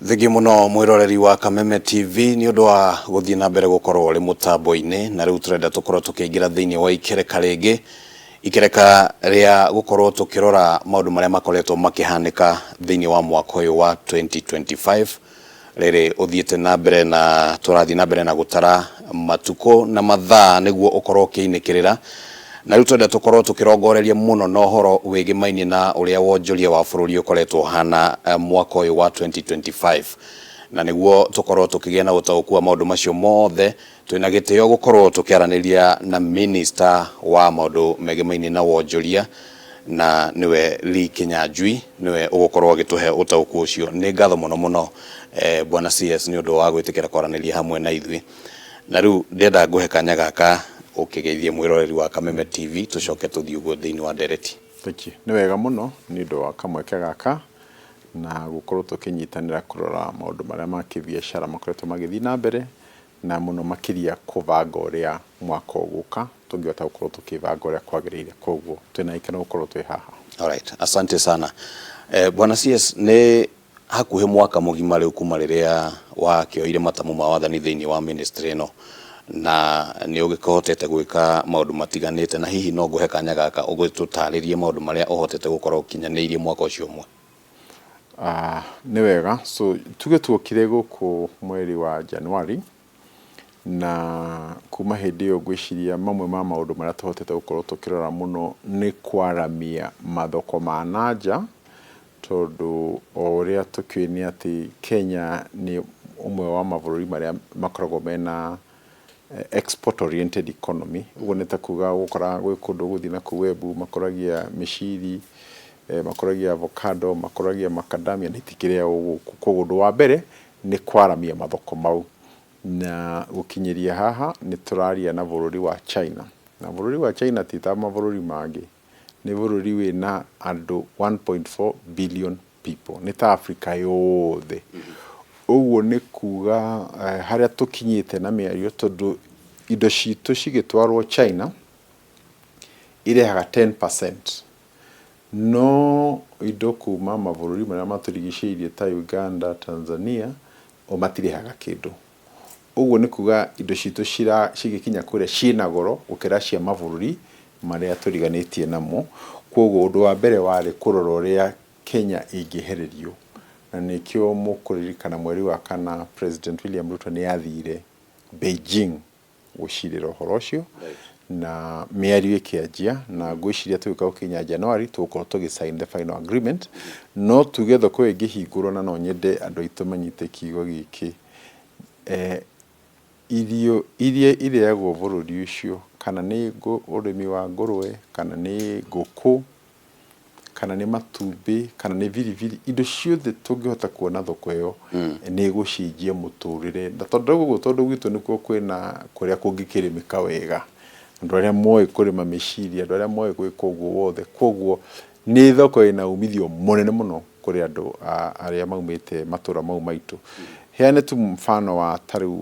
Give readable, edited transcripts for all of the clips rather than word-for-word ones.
Thengiũ mũno mwĩroreri wa Kameme TV nĩ ũndũ wa gũthiĩ na mbere gũkorwo ũrĩ mũtambo-inĩ. Na rĩu tũrenda tũkorwo tũkĩingĩra thĩinĩ wa ikereka rĩngĩ, ikereka rĩa gũkorwo tũkĩrora maũndũ marĩa makoretwo makĩhanĩka thĩinĩ wa mwaka ũyũ wa 2025 rĩrĩ ũthiĩte na mbere, na tũrathiĩ na mbere na gũtara matukũ na mathaa nĩguo ũkorwo ũkĩinĩkĩrĩra. Na rĩu twenda tũkorwo tũkĩrongoreria mũno na ũhoro wĩgĩmainie na ũrĩa wonjoria wa bũrũri ũkoretwo ũhana mwaka ũyũ wa 2025. Na nĩguo tũkorwo tũkĩgĩa na ũtaũku wa maũndũ macio mothe, twĩna gĩtĩo gũkorwo tũkĩaranĩria na minister wa maũndũ megĩmainie na wonjoria, na nĩwe Lee Kinyanjui, nĩwe ũgũkorwo agĩtũhe ũtaũku ũcio. Nĩ ngatho mũno mũno, bwana CS, nĩ ũndũ wa gwĩtĩkĩra kwaranĩria hamwe na ithuĩ. Na rĩu ndĩrenda ngũhe kanya gaka ũkĩgeithie mwĩroreri wa Kameme TV, tũcoke tũthiĩ ũguo thĩinĩ wa ndereti. Thank you. Nĩ wega mũno nĩ ũndũ wa kamweke gaka na gũkorwo tũkĩnyitanĩra kũrora maũndũ marĩa ma kĩbiacara makoretwo magĩthiĩ na mbere, na mũno makĩria kũbanga ũrĩa mwaka ũgũka tũngĩhota gũkorwo tũkĩbanga ũrĩa kwagĩrĩire. Koguo twĩna gĩkeno gũkorwo twĩ haha. Alright, asante sana. Bwana CS, nĩ hakuhĩ mwaka mũgima rĩu kuma rĩrĩa wakĩoire matamu ma wathani thĩinĩ wa ministry ĩno, na nĩ ũgĩkĩhotete gwĩka maũndũ matiganĩte, na hihi no ngũhe kanya gaka ũgĩtũtarĩrie maũndũ marĩa ũhotete gũkorwo ũkinyanĩirie mwaka ũcio ũmwe. Nĩ wega. So tuge tuokire gũkũ mweri wa January, na kuma hĩndĩ ĩyo ngwĩciria mamwe ma maũndũ marĩa tũhotete gũkorwo tũkĩrora mũno nĩ kwaramia mathoko ma nanja, tondũ o ũrĩa tũkĩũĩ nĩ atĩ Kenya nĩ ũmwe wa mabũrũri marĩa makoragwo mena export oriented economy. Ũguo nĩ ta kuga ũgũkora gwĩ kũndũ ũgũthiĩ na kũu Embu makũragia mĩciri, makũragia avocado, makũragia macadamia, na itikĩrĩagwo gũkũ. Koguo ũndũ wa mbere nĩ kwaramia mathoko mau. Na gũkinyĩria haha nĩ tũraria na bũrũri wa China. Na bũrũri wa China ti ta mabũrũri mangĩ, nĩ bũrũri wĩna andũ 1.4 billion people, nĩ ta Africa yothe. Ũguo nĩ kuga harĩa tũkinyĩte na mĩario, tondũ indo citũ cigĩtwarwo China irehaga 10%, no indo kuma mabũrũri marĩa matũrigicĩirie ta Uganda, Tanzania, o matirĩhaga kĩndũ. Ũguo nĩ kuga indo citũ cigĩkinya kũrĩa ciĩna goro gũkĩra cia mabũrũri marĩa tũriganĩtie namo. Koguo ũndũ wa mbere warĩ kũrora ũrĩa Kenya ĩngĩehererio, na nĩkĩo mũkũririkana mweri wa kana President William Ruto nĩ athire Beijing gũcirĩra ũhoro ũcio, na mĩario ĩkĩanjia, na ngwĩciria tũgĩũka gũkinya January tũgũkorwo tũgĩ sign the final agreement. No tuge thoko ĩyo ĩngĩhingũrwo, na no nyende andũ aitũ manyite kiugo gĩkĩ, irio iria irĩagwo bũrũri ũcio, kana nĩ ũrĩmi wa ngũrũwe, kana nĩ ngũkũ, kana nĩ matumbĩ, kana nĩ biribiri, indo ciothe tũngĩhota kuona thoko ĩyo nĩ ĩgũcenjia mũtũrĩre. Na tondũ ũguo, tondũ gwitũ nĩkuo kwĩna kũrĩa kũngĩkĩrĩmĩka wega, andũ arĩa moĩ kũrĩma mĩciri, andũ arĩa moĩ gwĩka ũguo wothe, koguo nĩ thoko ĩna umithio mũnene mũno kũrĩ andũ arĩa maumĩte matũra mau maitũ. Heane tu mfano wa ta rĩu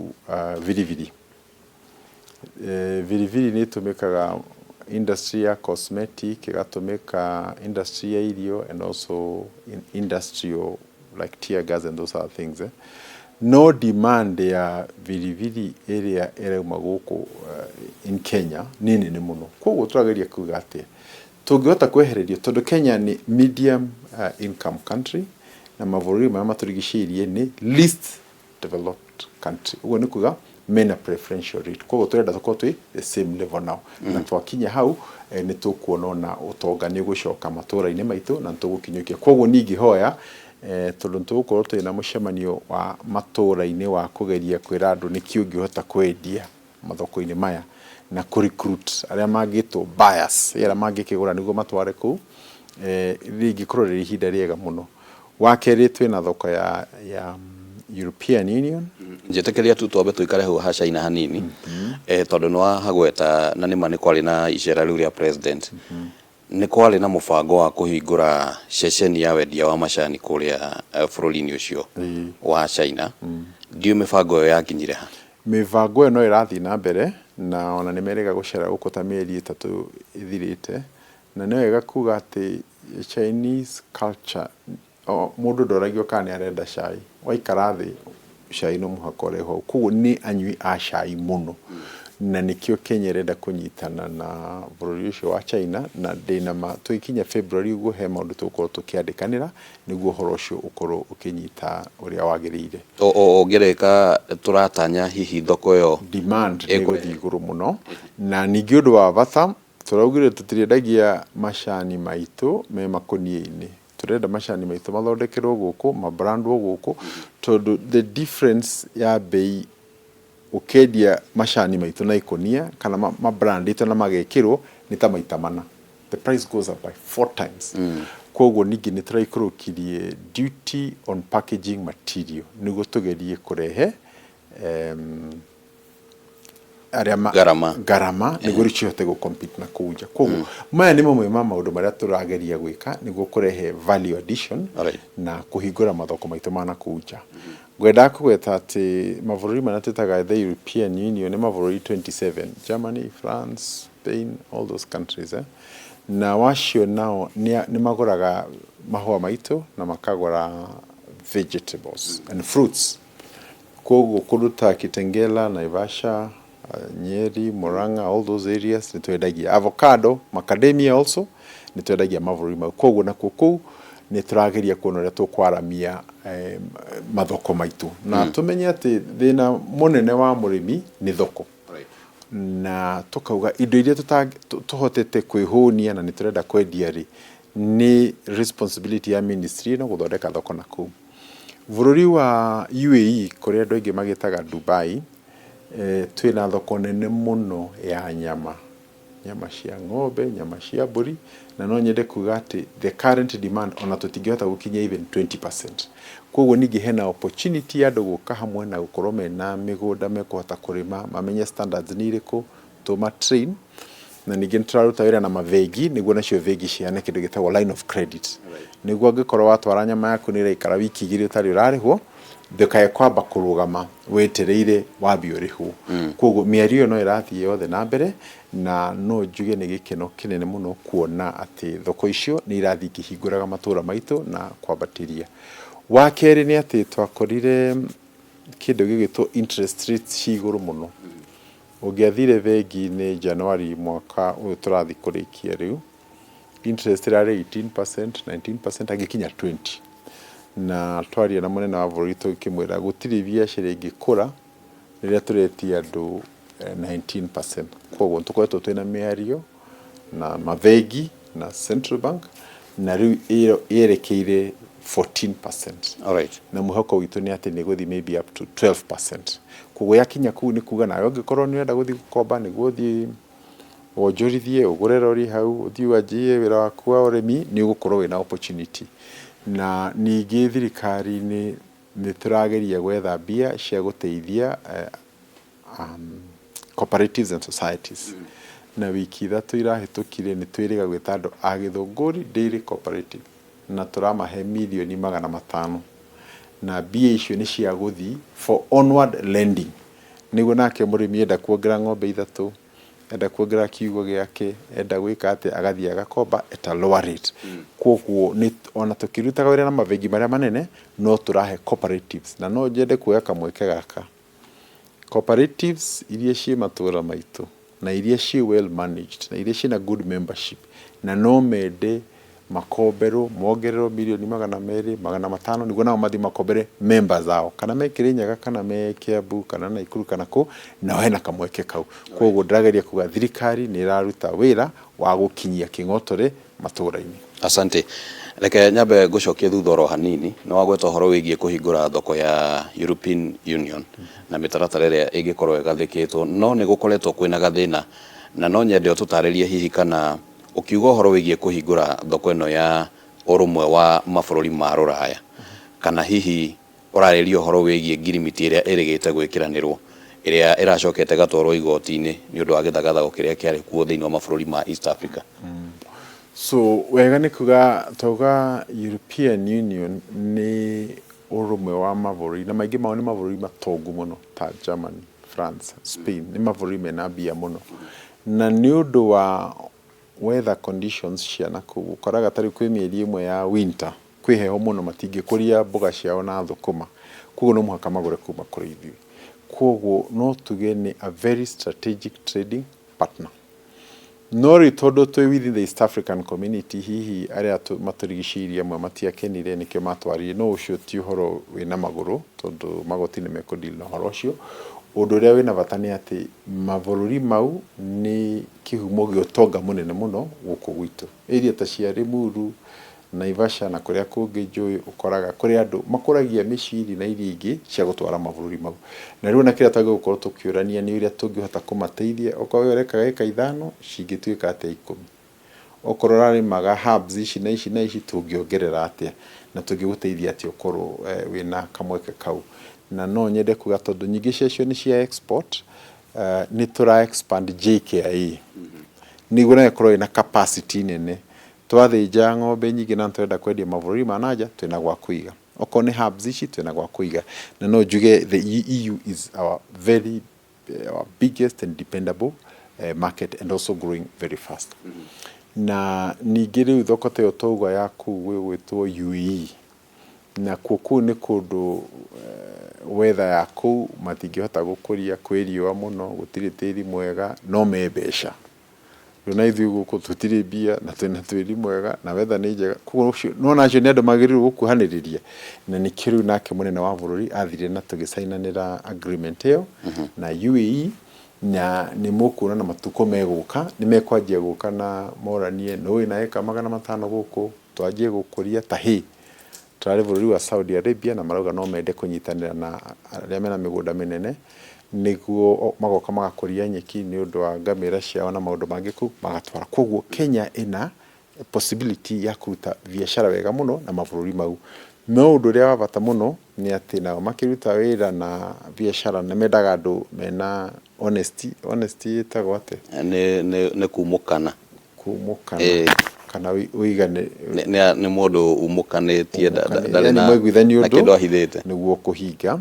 biribiri. Biribiri nĩ ĩtũmĩkaga industry ya cosmetic, ĩgatũmĩka industry ya irio, and also in industrial like tear gas and those other things. No demand ya biribiri ĩrĩa ĩrauma gũkũ in Kenya nĩ nene mũno. Koguo tũrageria kuga atĩa? Tũngĩhota kwehererio, tondũ Kenya nĩ medium income country, na mabũrũri marĩa matũrigicĩirie nĩ least developed country. Ũguo nĩ kuga mena preferential rate. Koguo tũrenda tũkorwo twĩ the same level now. Na twakinya hau, nĩ tũkuona ona ũtonga nĩ ũgũcoka matũra-inĩ maitũ na nĩ tũgũkinyũkia. Koguo niĩ ingĩhoya, tondũ nĩ tũgũkorwo twĩna mũcemanio wa matũra-inĩ wa kũgeria kwĩra andũ nĩkĩ ũngĩhota kwendia mathoko-inĩ maya na kũ recruit arĩa mangĩtwo buyers, arĩa mangĩkĩgũra nĩguo matware kũu, rĩngĩkorwo rĩrĩ ihinda rĩega mũno. Wa kerĩ, twĩna thoko ya European Union. Njĩtĩkĩria tu twambe tũikare hau ha China hanini, tondũ nĩ wahagweta, na nĩma nĩ kwarĩ na icera rĩu rĩa president. Nĩ kwarĩ na mũbango wa kũhingũra ceceni ya wendia wa macani kũrĩa bũrũri-inĩ ũcio wa China. Ndiũĩ mĩbango ĩyo yakinyire ha. Mĩbango ĩyo no ĩrathiĩ na mbere, na ona nĩ merĩga gũcera gũkũ ta mĩeri 3 ĩthirĩte. Na nĩ wega kuga atĩ Chinese culture, mũndũ ndoragio kana nĩ arenda cai. Waikara thĩ cai no mũhaka ũrehwo hau. Koguo nĩ anyui a cai mũno. Na nĩkĩo Kenya ĩrenda kũnyitana na bũrũri ũcio wa China, na ndĩna ma tũgĩkinya February ũguo he maũndũ tũgũkorwo tũkĩandĩkanĩra nĩguo ũhoro ũcio ũkorwo ũkĩnyita ũrĩa wagĩrĩire. Ũngĩrĩka tũratanya hihi thoko ĩyo demand nĩ ĩgũthiĩ igũrũ mũno. Na ningĩ ũndũ wa bata, tũraugire tũtirĩendagia macani maitũ me makũnia-inĩ. Tũrenda macani maitũ mathondekerwo gũkũ, mabrandwo gũkũ, tondũ the difference ya bei ũkĩendia macani maitũ na ikũnia kana mabrandĩtwo na magekĩrwo nĩ ta maita mana. The price goes up by 4 times. Koguo ningĩ nĩ tũraikũrũkirie duty on packaging material nĩguo tũgerie kũrehe arĩa ngarama, ngarama nĩguo rĩu cihote gũ compete na kũu nja. Koguo maya nĩ mamwe ma maũndũ marĩa tũrageria gwĩka nĩguo kũrehe value addition na kũhingũra mathoko maitũ ma na kũu nja. Ngwendaga kũgweta atĩ mabũrũri marĩa twĩtaga the European Union nĩ mabũrũri 27, Germany, France, Spain, all those countries, eh? Na wacio nao nĩ magũraga mahũa maitũ na makagũra vegetables and fruits. Koguo kũndũ ta Kitengela, Naivasha, Nyeri, Murang'a, all those areas nĩ twendagia avocado, macadamia also nĩ twendagia mabũrũri mau. Koguo nakuo kũu nĩ tũrageria kuona ũrĩa tũkwaramia mathoko maitũ. Na tũmenye atĩ thĩna mũnene wa mũrĩmi nĩ thoko. Na tũkauga indo iria tũhotete kwĩhũnia na nĩ tũrenda kwendia rĩ, nĩ responsibility ya ministry ĩno gũthondeka thoko na kũu. Bũrũri wa UAE kũrĩa andũ aingĩ magĩtaga Dubai, twĩna thoko nene mũno ya nyama. Nyama cia ng'ombe, nyama cia mbũri, na no nyende kuga atĩ the current demand ona tũtingĩhota gũkinyia even 20%. Koguo ningĩ hena opportunity ya andũ gũka hamwe na gũkorwo mena mĩgũnda mekũhota kũrĩma, mamenye standards nĩ irĩkũ, tũma train, na ningĩ nĩ tũraruta wĩra na mabengi nĩguo nacio bengi ciheane kĩndũ gĩtagwo line of credit. Nĩguo angĩkorwo watwara nyama yaku nĩ ĩraikara wiki igĩrĩ ũtarĩ ũrarĩhwo, ndũkae kwamba kũrũgama wetereire wambie ũrĩhwo. Koguo mĩario ĩyo no ĩrathiĩ yothe na mbere, na no njuge nĩ gĩkeno kĩnene mũno kuona atĩ thoko icio nĩ irathiĩ ikĩhingũraga matũra maitũ na kwambatĩria. Wa kerĩ nĩ atĩ twakorire kĩndũ gĩgwĩtwo interest rates ci igũrũ mũno. Ũngĩathire bengi-inĩ January mwaka ũyũ tũrathiĩ kũrĩkia rĩu, interest ĩrarĩ 18%, 19%, angĩkinya 20. Na twaria na mũnene wa bũrũri tũkĩmwĩra gũtirĩ biacara ĩngĩkũra rĩrĩa tũretia andũ 19%. Koguo tũkoretwo twĩna mĩario na mabengi na Central Bank, na rĩu yerekeire 14%. Na mwĩhoko witũ nĩ atĩ nĩ ĩgũthiĩ maybe up to 12%. Koguo yakinya kũu nĩ kuga nawe ũngĩkorwo nĩ ũrenda gũthiĩ gũkomba nĩguo ũthiĩ wonjorithie, ũgũre rori hau, ũthiĩ wanjie wĩra waku wa ũrĩmi, nĩ ũgũkorwo wĩna opportunity. Na ningĩ thirikari-inĩ nĩ tũrageria gwetha mbia cia gũteithia cooperatives and societies. Na wiki ithatũ irahĩtũkire nĩ twĩrĩga gwĩta andũ a Gĩthũngũri Dairy Cooperative na tũramahe mirioni 500. Na mbia icio nĩ cia gũthiĩ for onward lending. Nĩguo nake mũrĩmi enda kuongerera ng'ombe ithatũ, enda kuongerera kiugũ gĩake, enda gwĩka atĩa, agathiĩ agakomba at a lower rate. Koguo nĩ ona tũkĩrutaga wĩra na mabengi marĩa manene, no tũrahe cooperatives. Na no nyende kuoya kamweke gaka. Cooperatives iria ciĩ matũra maitũ, na iria ciĩ well managed, na iria ciĩna good membership, na no mende makomberwo, mongererwo mirioni 200, 500, nĩguo nao mathiĩ makombere members ao. Kana me Kĩrĩnyaga, kana me Kiambu, kana Naikuru, kana kũ, nao hena kamweke kau. Koguo ndĩrageria kuga thirikari nĩ ĩraruta wĩra wa gũkinyia kĩng'otore matũra-inĩ. Asante. Reke nyambe ngũcokie thutha oro hanini. Nĩ wagweta ũhoro wĩgiĩ kũhingũra thoko ya European Union na mĩtaratara ĩrĩa ĩngĩkorwo ĩgathĩkĩtwo, no nĩ gũkoretwo kwĩna gathĩna, na no nyende ũtũtarĩrie hihi kana ũkiuga ũhoro wĩgiĩ kũhingũra thoko ĩno ya ũrũmwe wa mabũrũri ma Rũraya, kana hihi ũrarĩria ũhoro wĩgiĩ ngirimiti ĩrĩa ĩrĩgĩte gwĩkĩranĩrwo ĩrĩa ĩracokete ĩgatwarwo igoti-inĩ nĩ ũndũ wa gĩthagathago kĩrĩa kĩarĩ kuo thĩinĩ wa mabũrũri ma East Africa. So wega nĩ kuga twauga European Union nĩ ũrũmwe wa mabũrũri, na maingĩ mao nĩ mabũrũri matongu mũno ta Germany, France, Spain, nĩ mabũrũri mena mbia mũno. Na nĩ ũndũ wa weather conditions cia nakũu, ũkoraga ta rĩu kwĩ mĩeri ĩmwe ya winter, kwĩ heho mũno, matingĩkũria mboga ciao na thũkũma. Koguo no mũhaka magũre kuma kũrĩ ithuĩ. Koguo no tuge nĩ a very strategic trading partner. No rĩu tondũ twĩ within the East African Community, hihi arĩa matũrigicĩirie amwe matiakenire nĩkĩo matwarire, no ũcio ti ũhoro wĩna magũrũ tondũ magoti nĩ mekũ deal na ũhoro ũcio. Ũndũ ũrĩa wĩna bata nĩ atĩ mabũrũri mau nĩ kĩhumo gĩa ũtonga mũnene mũno gũkũ gwitũ. Area ta cia Limuru, Naivasha na kũrĩa kũngĩ njũĩ ũkoraga kũrĩ andũ makũragia mĩciri na irio ingĩ cia gũtwara mabũrũri mau. Na rĩu ona kĩrĩa twagĩrĩirwo gũkorwo tũkĩũrania nĩ ũrĩa tũngĩhota kũmateithia, okorwo we ũrekaga ĩka ithano, cingĩtuĩka atĩa ikũmi. Okorwo ũrarĩmaga herbs ici na ici na ici, tũngĩongerera atĩa na tũngĩgũteithia atĩa ũkorwo wĩna kamweke kau. Na no nyende kuga tondũ nyingĩ ciacio nĩ cia export, nĩ tũra expand JKIA nĩguo nayo ĩkorwo ĩna capacity nene. Twathĩnja ng'ombe nyingĩ na nĩtũrenda kwendia mabũrũri ma nanja, twĩna gwa kũiga. Okorwo nĩ herbs ici, twĩna gwa kũiga. Na no njuge the EU is our very, our biggest and dependable market and also growing very fast. Na ningĩ rĩu thoko ta ĩyo twauga ya kũu gwĩtwo UAE, nakuo kũu nĩ kũndũ weather ya kũu matingĩhota gũkũria, kwĩ riũa mũno, gũtirĩ tĩri mwega, no me mbeca. Rĩu na ithuĩ gũkũ tũtirĩ mbia na twĩna tĩri mwega na weather nĩ njega, koguo ũcio nĩwona acio nĩ andũ magĩrĩirwo gũkuhanĩrĩria, na nĩkĩo rĩu nake mũnene wa bũrũri athire na tũgĩcainanĩra agreement ĩyo na UAE, na nĩ mũkuona na matukũ megũka nĩ mekwanjia gũka na moranie nũ wĩna ĩka 500 gũkũ, twanjie gũkũria ta hay. Tũrarĩ bũrũri wa Saudi Arabia na marauga no mende kũnyitanĩra na arĩa mena mĩgũnda mĩnene nĩguo magoka magakũria nyeki nĩ ũndũ wa ngamĩra ciao na maũndũ mangĩ kũu magatwara. Koguo Kenya ĩna possibility ya kũruta biacara wega mũno na mabũrũri mau. No ũndũ ũrĩa wa bata mũno nĩ atĩ nao makĩruta wĩra na biacara nĩ mendaga andũ mena honesty. Honesty ĩtagwo atĩa? Nĩ kumũkana. Kumũkana kana ũigane. Nĩ mũndũ umũkanĩtie, ndarĩ na kĩndũ ahithĩte. Nĩguo kũhinga.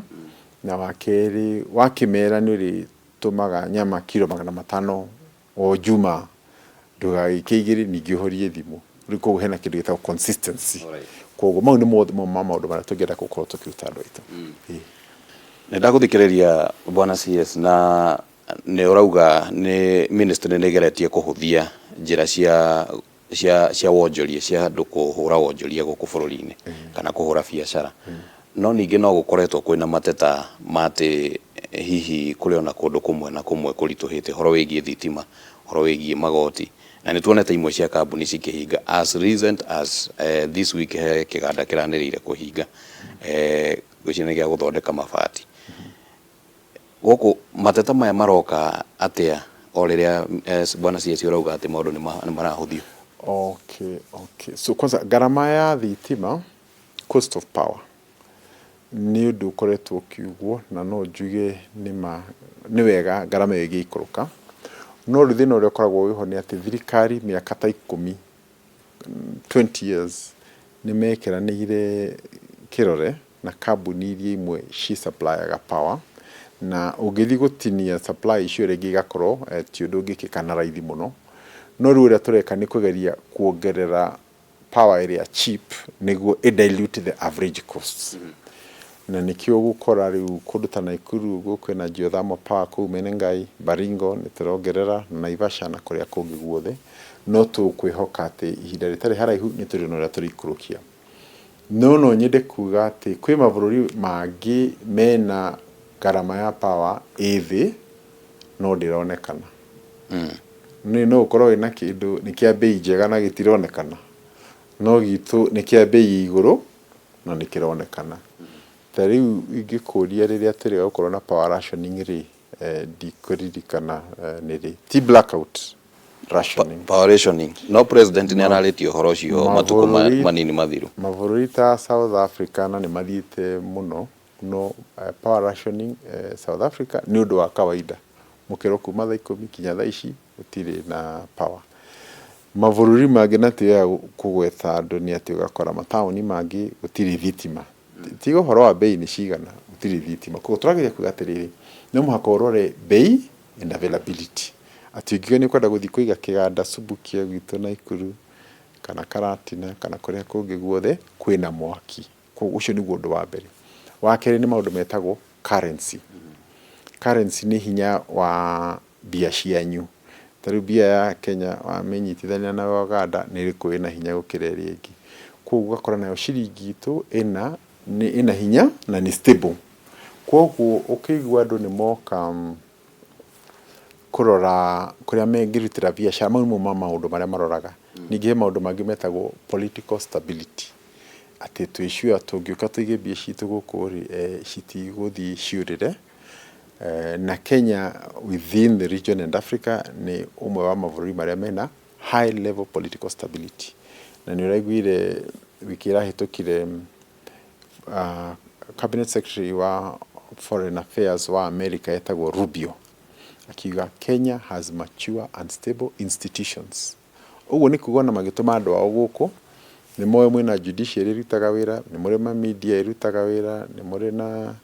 Na wa kerĩ wakĩmera nĩ ũrĩtũmaga nyama kiro 500 o juma, ndũgagĩke igĩrĩ ningĩ ũhorie thimũ. Rĩu koguo hena kĩndũ gĩtagwo consistency. Koguo mau nĩ mamwe ma maũndũ marĩa tũngĩenda gũkorwo tũkĩruta andũ aitũ. Nĩ ndagũthikĩrĩria Bwana CS, na nĩ ũrauga nĩ ministry nĩ ĩgeretie kũhũthia njĩra cia wonjoria, cia andũ kũhũra wonjoria gũkũ bũrũri-inĩ kana kũhũra biacara, no ningĩ no gũkoretwo kwĩna mateta ma atĩ hihi kũrĩ ona kũndũ kũmwe na kũmwe kũritũhĩte ũhoro wĩgiĩ thitima, ũhoro wĩgiĩ magoti, na nĩ tuonete imwe cia kambuni cikĩhinga as recent as this week. He kĩganda kĩranĩrĩire kũhinga, ngwĩciria nĩ gĩa gũthondeka mabati gũkũ. Mateta maya maroka atĩa o rĩrĩa bwana CS ũrauga atĩ maũndũ nĩ marahũthio? Okay. So kwanza ngarama ya thitima, cost of power, nĩ ũndũ ũkoretwo ũkiugwo na no njuge nĩma nĩ wega ngarama ĩyo ĩgĩikũrũka, no rĩu thĩna ũrĩa ũkoragwo wĩho nĩ atĩ thirikari mĩaka ta 10, 20 years, nĩ mekĩranĩire kĩrore na kambuni iria imwe ci supplyaga power, na ũngĩthiĩ gũtinia supply icio rĩngĩ igakorwo ti ũndũ ũngĩkĩka na raithi mũno. No rĩu ũrĩa tũreka nĩ kũgeria kuongerera power ĩrĩa cheap nĩguo ĩ dilute the average costs, na nĩkĩo ũgũkora rĩu kũndũ ta Nakuru ũguo kwĩna geothermal power kũu Menengai, Baringo nĩ tũrongerera, Naivasha na kũrĩa kũngĩ guothe. No tũkwĩhoka atĩ ihinda rĩtarĩ haraihu nĩ tũrĩona ũrĩa tũrĩikũrũkia. No nyende kuga atĩ kwĩ mabũrũri mangĩ mena ngarama ya power ĩ thĩ no ndĩronekana. Nĩ no ũkorwo wĩna kĩndũ nĩ kĩa mbei njega na gĩtironekana, no gitũ nĩ kĩa mbei ĩ igũrũ na nĩ kĩronekana. Ta rĩu ingĩkũria rĩrĩa tũrĩ gũkorwo na power rationing rĩ, ndikũririkana nĩ rĩ, ti blackout, rationing. Power rationing, no president nĩ ararĩtie ũhoro ũcio matukũ manini mathiru. Mabũrũri ta South Africa na nĩ mathiĩte mũno, no power rationing South Africa nĩ ũndũ wa kawaida, mũkĩrwo kuma thaa 10 kinya thaa ici gũtirĩ na power. Mabũrũri mangĩ, na tiwega kũgweta andũ, nĩ atĩ ũgakora mataũni mangĩ gũtirĩ thitima, tiga ũhoro wa bei nĩ cigana, gũtirĩ thitima. Koguo tũrageria kuga atĩrĩrĩ, no mũhaka ũrore bei and availability, atĩ ũngiuga nĩ ũkwenda gũthiĩ kũiga kĩganda Subukia gwitũ Nakuru kana Karatina kana kũrĩa kũngĩ guothe kwĩna mwaki. Koguo ũcio nĩguo ũndũ wa mbere. Wa kerĩ nĩ maũndũ metagwo currency. Currency nĩ hinya wa mbia cianyu. Ta rĩu mbia ya Kenya wamĩnyitithania na Uganda nĩ ĩrĩkũ ĩna hinya gũkĩra ĩrĩa ĩngĩ. Koguo ũgakora nayo ciringi itũ ĩna nĩ ĩna hinya na nĩ stable. Koguo ũkĩigua andũ nĩ moka kũrora kũrĩa mangĩrutĩra biacara, mau nĩmo ma maũndũ marĩa maroraga. Ningĩ he maũndũ mangĩ metagwo political stability. Atĩ twĩ sure tũngĩũka tũige mbia citũ gũkũ rĩ, citigũthiĩ ciũrĩre. Na Kenya within the region and Africa nĩ ũmwe wa mabũrũri marĩa mena high level political stability. Na nĩ ũraiguire wiki ĩrahĩtũkire cabinet secretary wa foreign affairs wa America etagwo Rubio akiuga Kenya has mature and stable institutions. Ũguo nĩ kuga ona magĩtũma andũ ao gũkũ nĩ moĩ mwĩna judiciary ĩrutaga wĩra, nĩ mũrĩ na media ĩrutaga wĩra, nĩ mũrĩ na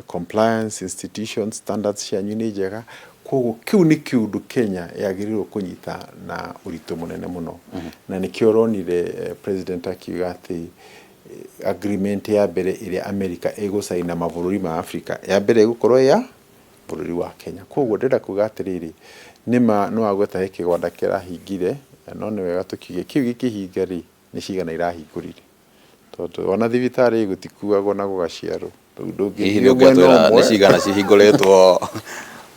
compliance institutions, standards cianyu nĩ njega. Koguo kĩu nĩ kĩũndũ Kenya yagĩrĩirwo kũnyita na ũritũ mũnene mũno. Na nĩkĩo ũronire president akiuga atĩ agreement ya mbere ĩrĩa America ĩgũcaina mabũrũri ma Africa ya mbere ĩgũkorwo ya bũrũri wa Kenya. Koguo ndĩrenda kuga atĩrĩrĩ, nĩma nĩ wagweta he kĩganda kĩrahingire, no nĩ wega tũkiuge kĩu gĩkĩhinga rĩ, nĩ cigana irahingũrire. Tondũ ona thibitarĩ gũtikuagwo na gũgaciarwo. Rĩu Hihi ndũngĩthiĩ nĩ mwena ũngĩatwĩra nĩ ũmwe cigana cihingũrĩtwo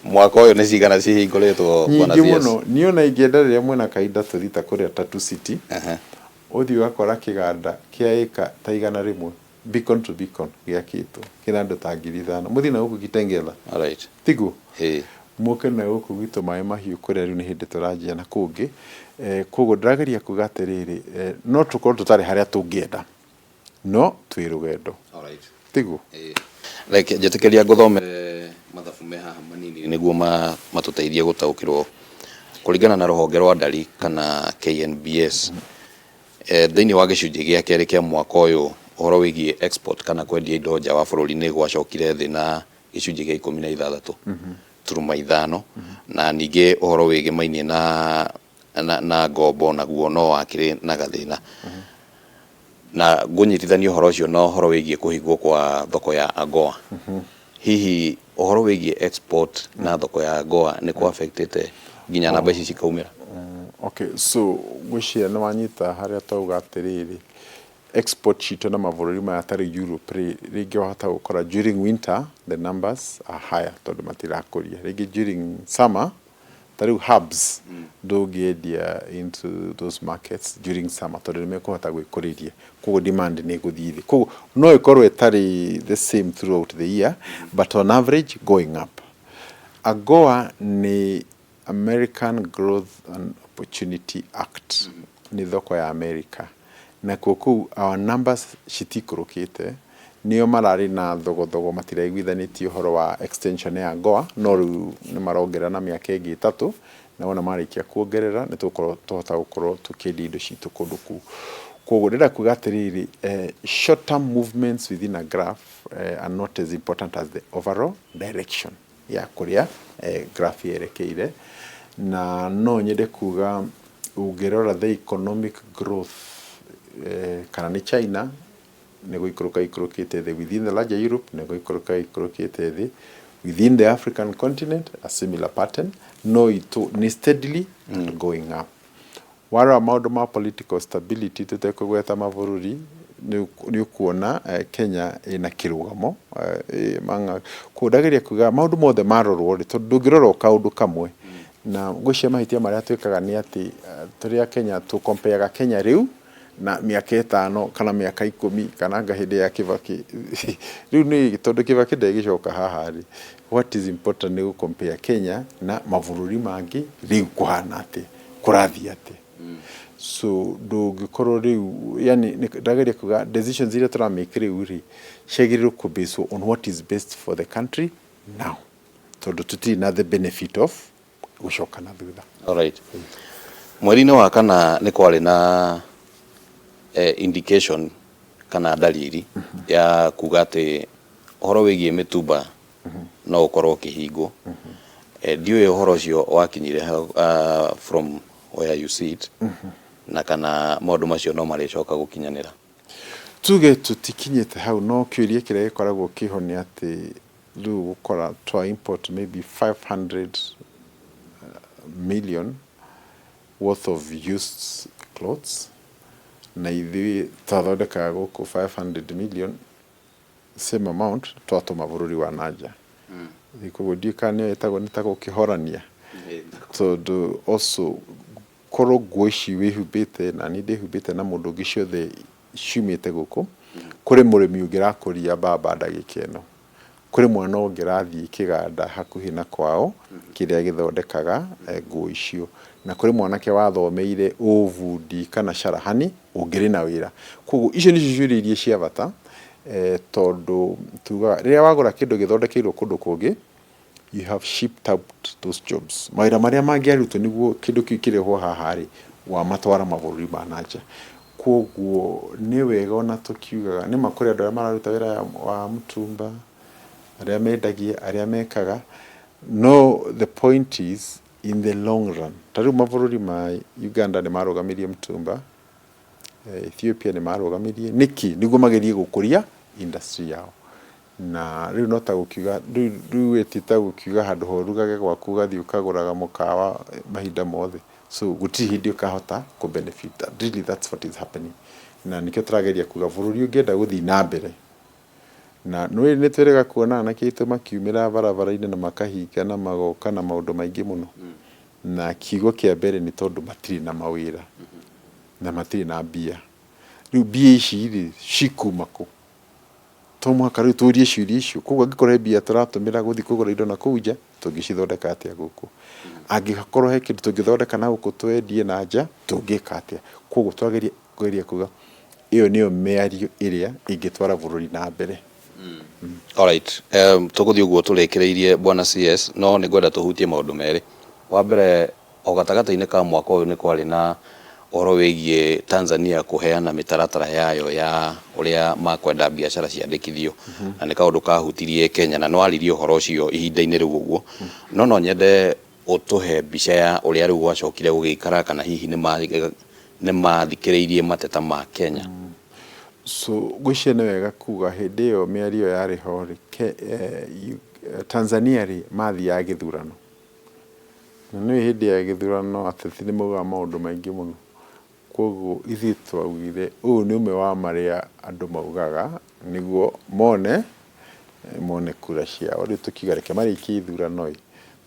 mwaka ũyũ, nĩ cigana cihingũrĩtwo bwana nyingĩ CS? mũno. Niĩ ona ingĩenda rĩrĩa mwĩna kahinda tũthiĩ ta kũrĩa Tatu City, ũthiĩ ũgakora kĩganda kĩa ĩka ta 100 beacon to beacon gĩakĩtwo kĩna andũ ta 5,000. Mũthiĩ na gũkũ Kitengela, tiguo? Mũke na gũkũ gwitũ Maĩ Mahiũ kũrĩa rĩu nĩ hĩndĩ tũranjia na kũngĩ. Koguo ndĩrageria kuga atĩrĩrĩ, no tũkorwo tũtarĩ harĩa tũngĩenda, no twĩ rũgendo. Tiguo? Reke njĩtĩkĩria ngũthomere mathabu me haha manini nĩguo matũteithie gũtaũkĩrwo kũringana na rũhonge rwa ndari kana KNBS. Thĩinĩ wa gĩcunjĩ gĩa kerĩ kĩa mwaka ũyũ ũhoro wĩgiĩ export kana kwendia indo nja wa bũrũri nĩ gwacokire thĩ na gĩcunjĩ gĩa 16.5, na ningĩ ũhoro wĩgĩmainie na ngombo naguo no wakĩrĩ na gathĩna. Na ngũnyitithania ũhoro ũcio na ũhoro wĩgiĩ kũhingwo kwa thoko ya AGOA. Hihi ũhoro wĩgiĩ export na thoko ya AGOA nĩ kwa affectĩte nginya namba ici cikaumĩra? Okay, so ngwĩciria nĩ wanyita harĩa twauga atĩrĩrĩ, export citũ na mabũrũri maya tarĩ Europe rĩ, rĩngĩ wahota gũkora during winter the numbers are higher tondũ matirakũria. Rĩngĩ during summer, ta rĩu herbs ndũngĩendia into those markets during summer tondũ nĩ mekũhota gwĩkũrĩria, koguo demand nĩ ĩgũthiĩ thĩ. Koguo no ĩkorwo ĩtarĩ the same throughout the year, but on average going up. AGOA nĩ American Growth and Opportunity Act, nĩ thoko ya America, nakuo kũu our numbers citikũrũkĩte, nĩo mararĩ na thogothogo matiraiguithanĩtie ũhoro wa extension ya AGOA, no rĩu nĩ marongerera na mĩaka ĩngĩ 3, na wona marĩkia kuongerera nĩ tũgũkorwo tũhota gũkorwo tũkĩendia indo citũ kũndũ kũu. Koguo ndĩrenda kuga atĩrĩrĩ, short term movements within a graph are not as important as the overall direction ya kũrĩa graph yerekeire. Na no nyende kuga ũngĩrora the economic growth, kana nĩ China nĩ gũikũrũka ikũrũkĩte thĩ, within the larger Europe nĩ gũikũrũka ikũrũkĩte thĩ, within the African continent a similar pattern, no itũ nĩ steadily going up. Warora maũndũ ma political stability tũtekũgweta mabũrũri, nĩ ũkuona Kenya ĩna kĩrũgamo. Koguo ndageria kuga maũndũ mothe marorwo rĩ, tondũ ndũngĩrora o kaũndũ kamwe, na ngwĩciria mahĩtia marĩa twĩkaga nĩ atĩ tũrĩ a Kenya tũ-compareaga Kenya rĩu na mĩaka 5 kana mĩaka 10 kana anga hĩndĩ ya Kibaki. Rĩu nĩ tondũ Kibaki ndegĩcoka haha rĩ, what is important nĩ gũ-compare Kenya na mabũrũri mangĩ rĩu kũhana atĩa, kũrathiĩ atĩa. So ndũngĩkorwo rĩu, yani ndageria kuga decisions iria tũramake rĩu rĩ, ciagĩrĩirwo kũ base on what is best for the country now, tondũ tũtirĩ na the benefit of gũcoka na thutha. Alright. Mweri-inĩ wa kana nĩ kwarĩ na indication kana dalili ya kuga atĩ ũhoro wĩgiĩ mĩtumba no ũkorwo ũkĩhingwo. Ndiũĩ ũhoro ũcio wakinyire from where you sit, na kana maũndũ macio no marĩcoka gũkinyanĩra. Tuge tũtikinyĩte hau, no kĩũria kĩrĩa gĩkoragwo kĩho nĩ atĩ rĩu gũkora twa import maybe 500 million worth of used clothes, na ithuĩ twathondekaga gũkũ 500 million, same amount twatũma bũrũri wa nanja. Koguo ndiũĩ kana nĩyo ĩtagwo nĩ ta gũkĩhorania, tondũ also korwo nguo ici wĩhumbĩte na niĩ ndĩhumbĩte na mũndũ ũngĩ ciothe ciumĩte gũkũ, kũrĩ mũrĩmi ũngĩ ũrakũria mbamba ndagĩka ĩno, kũrĩ mwana ũngĩ ũrathiĩ kĩganda hakuhĩ na kwao kĩrĩa gĩthondekaga nguo icio, na kũrĩ mwanake wathomeire ũbundi kana carahani ũngĩrĩ na wĩra. Koguo icio nĩcio ciũria iria cia bata, tondũ tugaga rĩrĩa wagũra kĩndũ gĩthondekeirwo kũndũ kũngĩ, you have shipped out those jobs. Mawĩra marĩa mangĩarutwo nĩguo kĩndũ kĩu kĩrehwo haha rĩ, wamatwara mabũrũri ma nanja. Koguo nĩ wega ona tũkiugaga nĩma kũrĩ andũ arĩa mararuta wĩra wa mũtumba, arĩa mendagia, arĩa mekaga, no the point is, in the long run, ta rĩu mabũrũri ma Uganda nĩ marũgamirie mũtumba, Ethiopia nĩ marũgamirie. Nĩkĩ? Nĩguo magerie gũkũria industry yao. Na rĩu no ta gũkiuga rĩu ti ta gũkiuga handũ ha ũrugage gwaku ũgathiĩ ũkagũraga mũkawa mahinda mothe. So gũtirĩ hĩndĩ ũkahota kũ benefit. Really, that's what is happening, na nĩkĩo tũrageria kuga bũrũri ũngĩenda gũthiĩ na mbere, na nĩ nĩ twĩrĩga kuona anake aitũ makiumĩra barabara-inĩ na makahinga na magoka na maũndũ maingĩ mũno, na kiugo kĩa mbere nĩ tondũ matirĩ na mawĩra na matirĩ na mbia. Rĩu mbia ici rĩ, cikuma kũ? To mũhaka rĩu tũrie ciũria icio. Koguo angĩkorwo he mbia tũratũmĩra gũthiĩ kũgũra indo na kũu nja, tũngĩcithondeka atĩa gũkũ? Angĩkorwo he kĩndũ tũngĩthondeka na gũkũ twendie na nja, tũngĩka atĩa? Koguo twageria kũgeria kuga ĩyo nĩyo mĩario ĩrĩa ĩngĩtwara bũrũri na mbere. Alright, tũgũthiĩ ũguo tũrĩkĩrĩirie, bwana CS, no nĩ ngwenda tũhutie maũndũ merĩ. Wa mbere, o gatagatĩ-inĩ ka mwaka ũyũ nĩ kwarĩ na ũhoro wĩgiĩ Tanzania kũheana mĩtaratara yayo ya ũrĩa makwenda biacara ciandĩkithio, na nĩ kaũndũ kahutirie Kenya, na nĩwaririe ũhoro ũcio ihinda-inĩ rĩu ũguo, no nyende ũtũhe mbica ya ũrĩa rĩu gwacokire gũgĩikara, kana hihi nĩ mathikĩrĩirie mateta ma Kenya. So ngwĩciria nĩ wega kuga hĩndĩ ĩyo mĩario yarĩ ho rĩ, Tanzania rĩ, mathiaga gĩthurano, na nĩũĩ hĩndĩ ya gĩthurano ateti nĩ maugaga maũndũ maingĩ mũno. Koguo ithuĩ twaugire ũyũ nĩ ũmwe wa marĩa andũ maugaga nĩguo mone kura ciao. Rĩu tũkiuga reke marĩkie ithurano ĩ,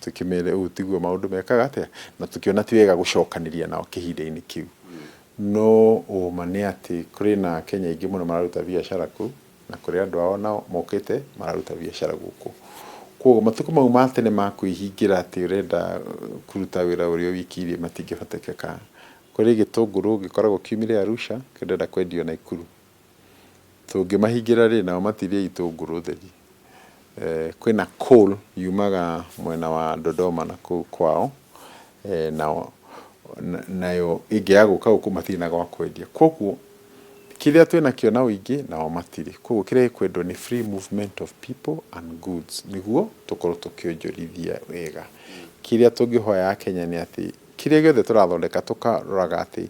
tũkĩmere ũũ tiguo maũndũ mekaga atĩa, na tũkĩona ti wega gũcokanĩria nao kĩhinda-inĩ kĩu. No ũma nĩ atĩ kũrĩ na Akenya aingĩ mũno mararuta biacara kũu, na kũrĩ andũ ao nao mokĩte mararuta biacara gũkũ. Koguo matukũ mau ma tene ma kwĩhingĩra atĩ ũrenda kũruta wĩra ũrĩ o wiki rĩ, matingĩhotekeka. Kũrĩ gĩtũngũrũ gĩkoragwo kiumire Arusha kĩrenda kwendio Naikuru, tũngĩmahingĩra rĩ, nao matirĩe itũngũrũ theri. Kwĩna coal yumaga mwena wa Dodoma na kũu kwao, nao nayo ĩngĩaga gũka gũkũ matirĩ na gwa kwendia. Koguo kĩrĩa twĩnakĩo na ũingĩ nao matirĩ. Koguo kĩrĩa gĩkwendwo nĩ free movement of people and goods nĩguo tũkorwo tũkĩonjorithia wega. Kĩrĩa tũngĩhoya Akenya nĩ atĩ kĩrĩa gĩothe tũrathondeka tũkaroraga atĩ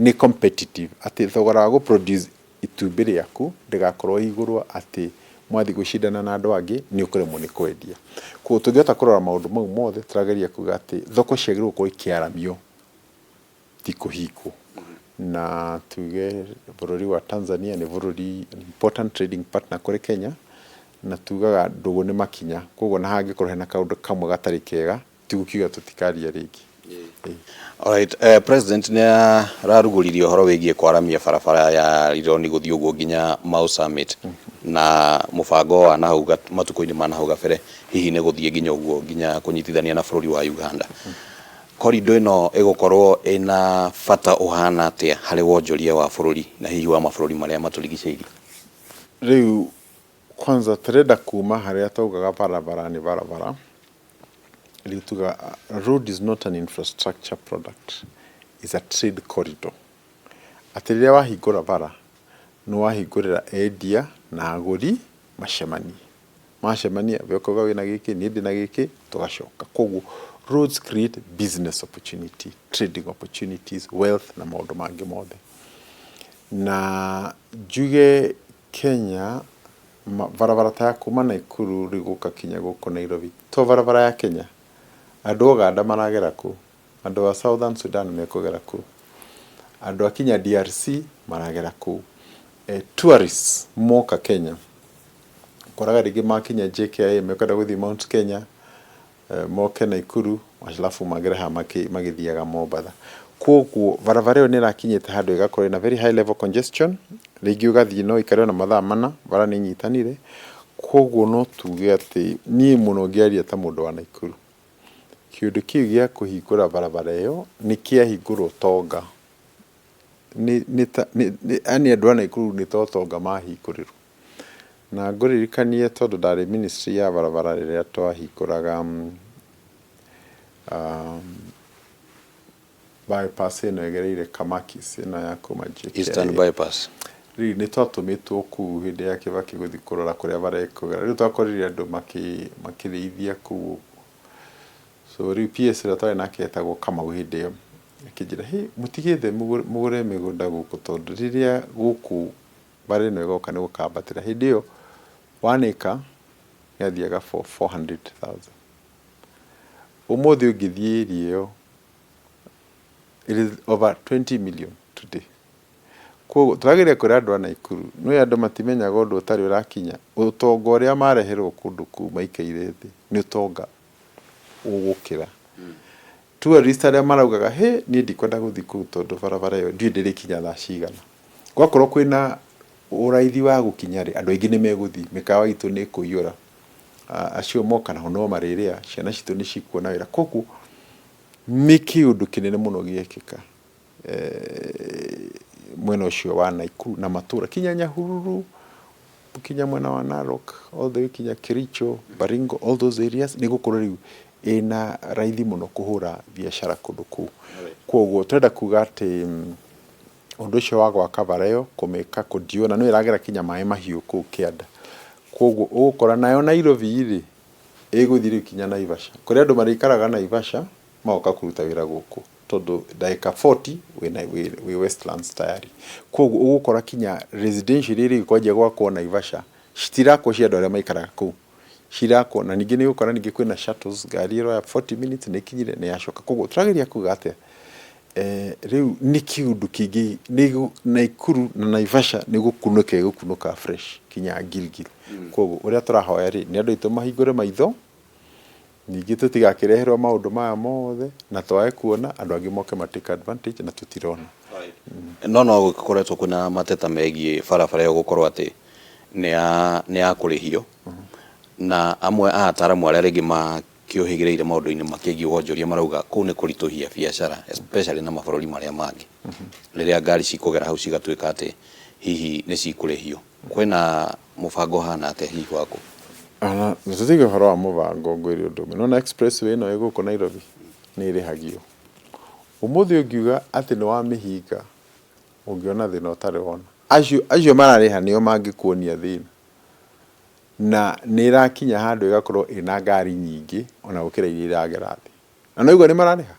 nĩ competitive, atĩ thogora wa gũ produce itumbĩ rĩaku ndĩgakorwo igũrũ atĩ mwathiĩ gũcindana na andũ angĩ nĩ ũkũremwo nĩ kwendia. Koguo tũngĩhota kũrora maũndũ mau mothe, tũrageria kuga atĩ thoko ciagĩrĩirwo gũkorwo ikĩaramio, ti kũhingwo. Na tuge bũrũri wa Tanzania nĩ bũrũri important trading partner kũrĩ Kenya, na tugaga ndũgũ nĩ makinya. Koguo ona hangĩkorwo hena kaũndũ kamwe gatarĩ kega, ti gũkiuga tũtikaria rĩngĩ. Alright, President nĩ ararugũririe ũhoro wĩgiĩ kwaramia barabara ya Rironi gũthiĩ ũguo nginya Mau Summit, na mũbango wa nahau matukũ-inĩ ma nahau gabere hihi nĩ gũthiĩ nginya ũguo nginya kũnyitithania na bũrũri wa Uganda. Corridor ĩno ĩgũkorwo ĩna bata ũhana atĩa harĩ wonjoria wa bũrũri na hihi wa mabũrũri marĩa matũrigicĩirie? Rĩu kwanza tũrenda kuma harĩa twaugaga barabara nĩ barabara, rĩu tuga road is not an infrastructure product, is a trade corridor. Atĩ rĩrĩa wahingũra bara, nĩ wahingũrĩra endia na agũri macemanie. Macemania, we ũkauga wĩna gĩkĩ, niĩ ndĩna gĩkĩ, tũgacoka. Koguo roads create business opportunity, trading opportunities, wealth na maũndũ mangĩ mothe. Na njuge Kenya barabara ta ya kuma Naikuru rĩu gũka kinya gũkũ Nairobi to barabara ya Kenya, andũ a Ũganda maragera kũu, andũ a Southern Sudan mekũgera kũu, andũ a kinya DRC maragera kũu. Tourists moka Kenya ũkoraga rĩngĩ makinya JKIA mekwenda gũthiĩ Mount Kenya, moke Naikuru alafu magere haha magĩthiaga Mombatha. Koguo barabara ĩyo nĩ ĩrakinyĩte handũ ĩgakorwo ĩna very high level congestion, rĩngĩ ũgathiĩ no ũikare ona mathaa mana, bara nĩ inyitanire. Koguo no tuge atĩ niĩ mũno ngĩaria ta mũndũ wa Naikuru, kĩũndũ kĩu gĩa kũhingũra barabara ĩyo nĩ kĩahingũra ũtonga. Yaani andũ a Naikuru nĩ ta ũtonga mahingũrĩrwo. Na ngũririkanie tondũ ndarĩ ministry ya barabara rĩrĩa twahingũraga bypass ĩno ĩgereire Kamakis ĩno ya kuma JKIA. Eastern Bypass. Rĩu nĩ twatũmĩtwo kũu hĩndĩ ya Kibaki gũthiĩ kũrora kũrĩa bara ĩkũgera. Rĩu twakorire andũ makĩrĩithia kũu ũguo. So rĩu PS ũrĩa twarĩ nake etagwo Kamau hĩndĩ ĩyo akĩnjĩra, hĩ mũtigĩthe mũgũre mĩgũnda gũkũ tondũ rĩrĩa gũkũ bara ĩno ĩgoka nĩ gũkambatĩra. Hĩndĩ ĩyo one acre yathiaga for 400,000. Ũmũthĩ ũngĩthiĩ area ĩyo it is over 20 million today. Koguo tũrageria kwĩra andũ a Naikuru, nĩ andũ matimenyaga ũndũ ũtarĩ ũrakinya. Ũtonga ũrĩa mareherwo kũndũ kũu maikaire thĩ nĩ ũtonga ũgũkĩra. Tourist arĩa maraugaga hĩ niĩ ndikwenda gũthiĩ kũu tondũ barabara ĩyo ndiũĩ ndĩrĩkinya thaa cigana. Gwakorwo kwĩna ũraithi wa gũkinya rĩ, andũ aingĩ nĩ megũthiĩ, mĩkawa itũ nĩ ĩkũiyũra. Acio moka nao no marĩrĩa, ciana citũ nĩ cikuona wĩra. Koguo nĩ kĩũndũ kĩnene mũno gĩekĩka mwena ũcio wa Naikuru na matũra kinya Nyahururu, kinya mwena wa Narok, all the way kinya Kericho, Baringo, all those areas nĩ gũkorwo rĩu ĩna raithi mũno kũhũra biacara kũndũ kũu. Koguo tũrenda kuga atĩ ũndũ ũcio wa gwaka bara ĩyo kũmĩka kũndiũ na nĩ ĩragera kinya maĩ mahiũ kũu kĩanda. Koguo ũgũkora nayo Nairobi rĩ ĩgũthiĩ rĩu kinya Naivasha. Kũrĩ andũ marĩikaraga Naivasha magoka kũruta wĩra gũkũ tondũ ndagĩka 40 wĩ Westlands tayari. Koguo ũgũkora kinya residential iria ikwanjia gwakwo Naivasha citirakwo cia andũ arĩa maikaraga kũu, cirakwo na ningĩ nĩ ũgũkora ningĩ kwĩna shuttles, ngari ĩroya 40 minutes nĩ ĩkinyire nĩ yacoka. Koguo tũrageria kuga atĩa, rĩu nĩ kĩũndũ kĩngĩ Naikuru na Naivasha nĩ gũkunũka ĩgũkunũka fresh kinya Gilgil. Koguo ũrĩa tũrahoya rĩ nĩ andũ aitũ mahingũre maitho, ningĩ tũtigakĩreherwo maũndũ maya mothe na twage kuona andũ angĩ moke ma take advantage na tũtirona. No no gũkoretwo kwĩna mateta megiĩ barabara ĩyo gũkorwo atĩ nĩ ya kũrĩhio, na amwe a ataramu arĩa rĩngĩ makĩũhĩgĩrĩire maũndũ-inĩ makĩgiĩ wonjoria marauga kũu nĩ kũritũhia biacara especially na mabũrũri marĩa mangĩ, rĩrĩa ngari cikũgera hau cigatuĩka atĩ hihi nĩ cikũrĩhio. Kwĩna mũbango ũhana atĩa hihi waku? Ona tũtige ũhoro wa mũbango, ngwĩre ũndũ ũmwe. Nĩwona expressway ĩno ĩ gũkũ Nairobi nĩ ĩrĩhagio. Ũmũthĩ ũngiuga atĩ nĩ wamĩhinga ũngĩona thĩna ũtarĩ wona. Acio mararĩha nĩo mangĩkuonia thĩna. Na nĩ ĩrakinya handũ ĩgakorwo ĩna ngari nyingĩ ona gũkĩra iria iragera thĩ. Na nĩwaigua nĩ mararĩha?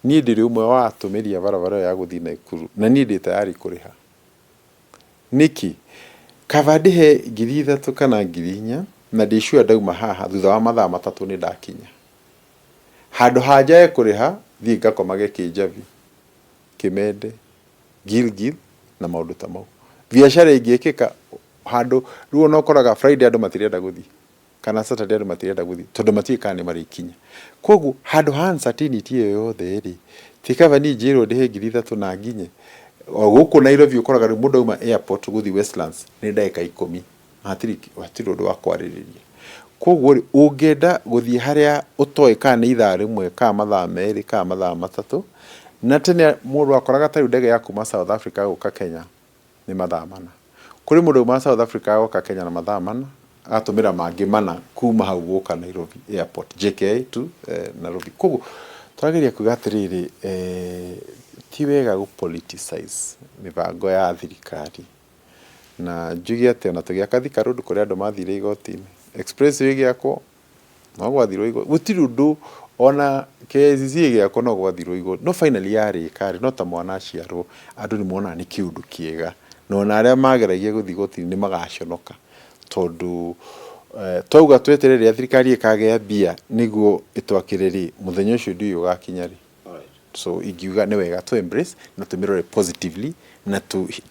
Niĩ ndĩrĩ ũmwe wa atũmĩri a barabara ĩyo ya gũthiĩ Naikuru na niĩ ndĩ tayari kũrĩha. Nĩkĩ? Kaba ndĩhe 3,000 kana 4,000 na ndĩ sure ndauma haha thutha wa mathaa 3 nĩ ndakinya. Handũ ha njage kũrĩha thiĩ ngakomage Kĩnjabi, Kĩmende, Gilgil na maũndũ ta mau. Biacara ĩngĩkĩka handũ rĩu ona ũkoraga Friday andũ matirenda gũthiĩ kana Saturday andũ matirenda gũthiĩ tondũ matiũĩ kana nĩ marĩkinya. Koguo handũ ha uncertainty ĩyo yothe rĩ, ti kaba niĩ njĩrwo ndĩhe 3,000 na nginye. O gũkũ Nairobi ũkoraga rĩu mũndũ auma airport gũthiĩ Westlands nĩ ndagĩka 10 na hatirĩ ũndũ wa kwarĩrĩria. Koguo rĩ, ũngĩenda gũthiĩ harĩa ũtoĩ kana nĩ ithaa rĩmwe kana mathaa 2 kana mathaa 3, na tene mũndũ akoraga ta rĩu ndege ya kuma South Africa gũka Kenya nĩ mathaa 4. Kũrĩ mũndũ auma South Africa agoka Kenya na mathaa 4, agatũmĩra mangĩ 4 kuma hau gũka Nairobi airport, JKIA to Nairobi. Koguo tũrageria kuga atĩrĩrĩ, ti wega gũ politicize mĩbango ya thirikari. Na njuge atĩ ona tũgĩaka Thika Road kũrĩ andũ mathire igoti-inĩ. Expressway ĩgĩakwo no gwathirwo igoti. Gũtirĩ ũndũ Ona KICC ĩgĩakwo no gwathirwo igoti, no finally yarĩka rĩ, no ta mwana aciarwo, andũ nĩ monaga nĩ kĩũndũ kĩega. Na ona arĩa mageragia gũthiĩ igoti-inĩ nĩ magaconoka tondũ twauga tweterere rĩrĩa thirikari ĩkagĩa mbia nĩguo ĩtwakĩre rĩ, mũthenya ũcio ndiũĩ ũgakinya rĩ. So ingiuga nĩ wega tũ embrace na tũmĩrore positively na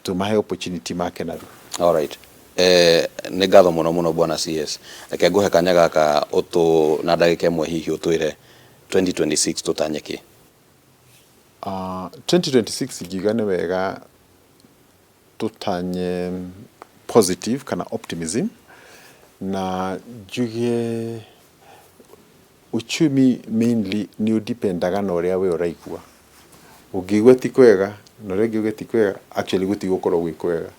tũmahe opportunity make narua. Alright. Eh, nĩ ngatho mũno mũno bwana CS. Reke ngũhe kanya gaka ũtũ na ndagĩka ĩmwe hihi ũtwĩre 2026 tũtanye kĩ? 2026 ingiuga nĩ wega tũtanye positive kana optimism na njuge uchumi mainly nĩ ũdipendaga na ũrĩa we ũraigua. Ũngĩigua ti kwega na ũrĩa ũngĩ auge ti kwega actually gũtigũkorwo gwĩ kwega.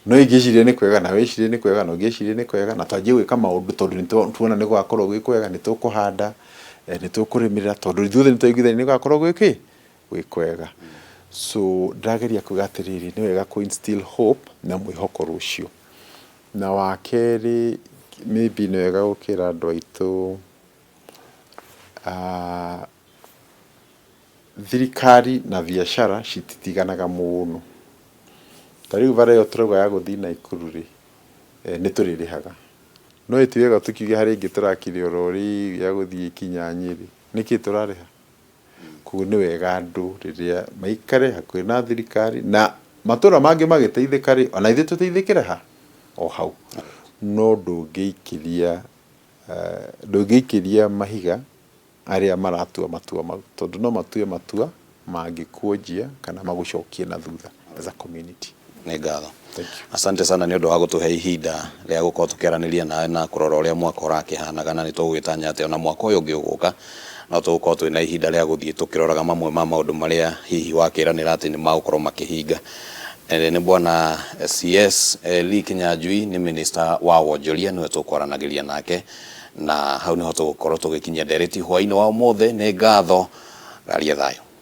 No ingĩciria nĩ kwega nawe wĩcirie nĩ kwega na ũngĩ ecirie nĩ kwega na twanjie gwĩka maũndũ tondũ nĩ tuona nĩ gũgakorwo gwĩ kwega, nĩ tũkũhanda, nĩ tũkũrĩmĩra tondũ ithuothe nĩ twaiguithania nĩ gũgakorwo gwĩ kĩ? Gwĩ kwega. So ndĩrageria kuga atĩrĩrĩ, nĩ wega kũ instill hope na mwĩhoko rũciũ. Na wa kerĩ maybe nĩ wega gũkĩra andũ aitũ thirikari na biacara cititiganaga mũno. Ta rĩu bara ĩyo tũrauga ya gũthiĩ Naikuru rĩ, nĩ tũrĩrĩhaga. No ĩ ti wega tũkiuge harĩa ĩngĩ tũrakire oro rĩu ya gũthiĩ kinya Nyĩrĩ, nĩkĩ tũrarĩha? Koguo nĩ wega andũ rĩrĩa maikare hakuhĩ na thirikari na matũra mangĩ magĩteithĩka rĩ, ona ithuĩ tũteithĩkĩre ha? O hau. No ndũngĩikĩria ndũngĩikĩria mahiga arĩa maratua matua mau tondũ no matue matua mangĩkuonjia kana magũcokie na thutha as a community. Nĩ ngatho. Thank you. Asante sana nĩ ũndũ wa gũtũhe ihinda rĩa gũkorwo tũkĩaranĩria nawe na kũrora ũrĩa mwaka ũrakĩhanaga na nĩ tũgũgĩtanya atĩ ona mwaka ũyũ ũngĩ ũgũka no tũgũkorwo twĩna ihinda rĩa gũthiĩ tũkĩroraga mamwe ma maũndũ marĩa hihi wakĩranĩra atĩ nĩ magũkorwo makĩhinga. Nĩ bwana CS Lee Kinyanjui nĩ minister wa wonjoria nĩwe tũkwaranagĩria nake na hau nĩho tũgũkorwo tũgĩkinyia ndereti hwainĩ wa ũmũthĩ. Nĩ ngatho, raria thayũ.